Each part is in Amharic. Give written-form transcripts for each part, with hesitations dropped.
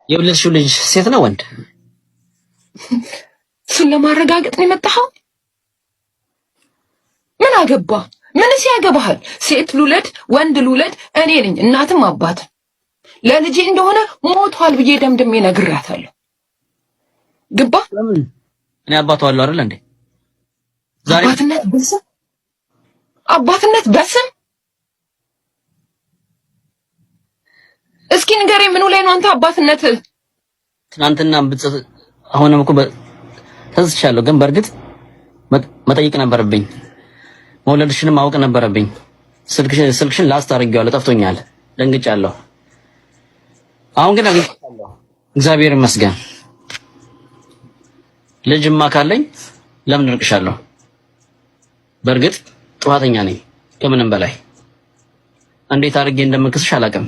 የወለድሽው ልጅ ሴት ነው ወንድ? እሱን ለማረጋገጥ ነው የመጣኸው? ምን አገባ? ምንስ ያገባሃል? ሴት ልውለድ ወንድ ልውለድ እኔ ነኝ እናትም አባትም። ለልጄ እንደሆነ ሞቷል ብዬ ደምድሜ ነግራታለሁ። ግባ። ለምን እኔ አባቷ አለው አይደል እንዴ? ዛሬ አባትነት በስም አባትነት በስም እስኪ ንገረኝ፣ ምኑ ላይ ነው አንተ አባትነት? ትናንትና አሁንም እኮ ተዝቻለሁ፣ ግን በእርግጥ መጠየቅ ነበረብኝ። መውለድሽንም ማወቅ ነበረብኝ። ስልክሽን last አድርጌዋለሁ፣ ጠፍቶኛል፣ ደንግጫለሁ። አሁን ግን አግኝቻለሁ፣ እግዚአብሔር ይመስገን። ልጅማ ካለኝ ለምን እርቅሻለሁ? በእርግጥ ጥፋተኛ ነኝ ከምንም በላይ እንዴት አድርጌ እንደምክስሽ አላውቅም።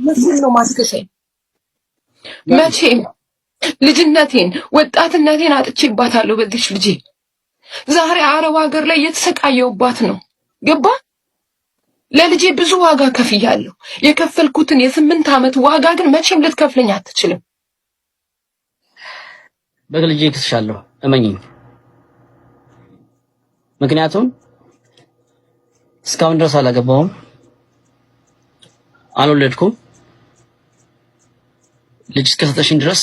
መቼም ነው ማስከሰኝ? መቼም ልጅነቴን ወጣትነቴን አጥቼባታለሁ በዚች ልጄ። ዛሬ አረብ ሀገር ላይ እየተሰቃየሁባት ነው። ገባ? ለልጄ ብዙ ዋጋ ከፍያለሁ። የከፈልኩትን የ8 ዓመት ዋጋ ግን መቼም ልትከፍለኝ አትችልም። በልጄ እክስሻለሁ፣ እመኚኝ። ምክንያቱም እስካሁን ድረስ አላገባሁም፣ አልወለድኩም። ልጅ እስከሰጠሽኝ ድረስ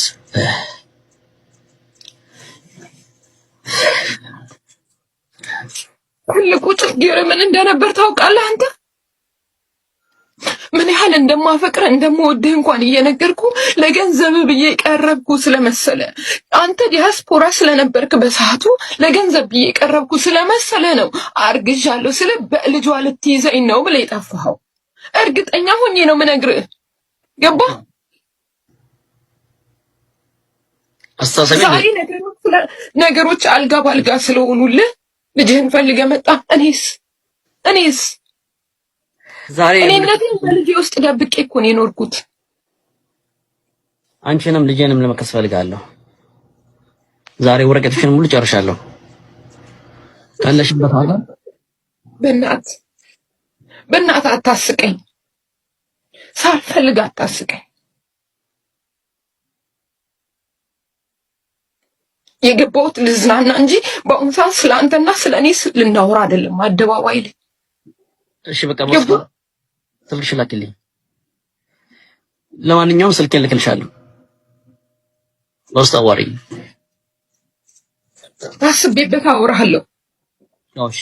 ትልቁ ችግር ምን እንደነበር ታውቃለህ አንተ? ምን ያህል እንደማፈቅር እንደምወድህ እንኳን እየነገርኩ ለገንዘብ ብዬ ቀረብኩ ስለመሰለ፣ አንተ ዲያስፖራ ስለነበርክ በሰዓቱ ለገንዘብ ብዬ ቀረብኩ ስለመሰለ ነው አርግዣለሁ ስለ በልጇ ልትይዘኝ ነው ብለህ የጠፋኸው። እርግጠኛ ሆኜ ነው የምነግርህ። ገባህ? ዛሬ ነገሮች አልጋ ባልጋ ስለሆኑልህ ልጅህን ፈልገህ መጣ። እኔስ እኔስ ዛሬ እኔነቴን በልጄ ውስጥ ደብቄ እኮ ነው የኖርኩት። አንቺንም ልጄንም ለመከስ ፈልጋለሁ። ዛሬ ወረቀቶችን ሙሉ ጨርሻለሁ። ካለሽበት ሀገር በእናት በእናት አታስቀኝ፣ ሳልፈልግ አታስቀኝ። የገባሁት ልዝናና እንጂ በአሁኑ ሰዓት ስለ አንተና ስለ እኔ ልናወራ አይደለም አደባባይ ላይ። እሺ በቃ ስልክሽን ላኪልኝ። ለማንኛውም ስልኬን ልክልሻለሁ በውስጥ አዋሪኝ። አስቤበት አወራለሁ። እሺ።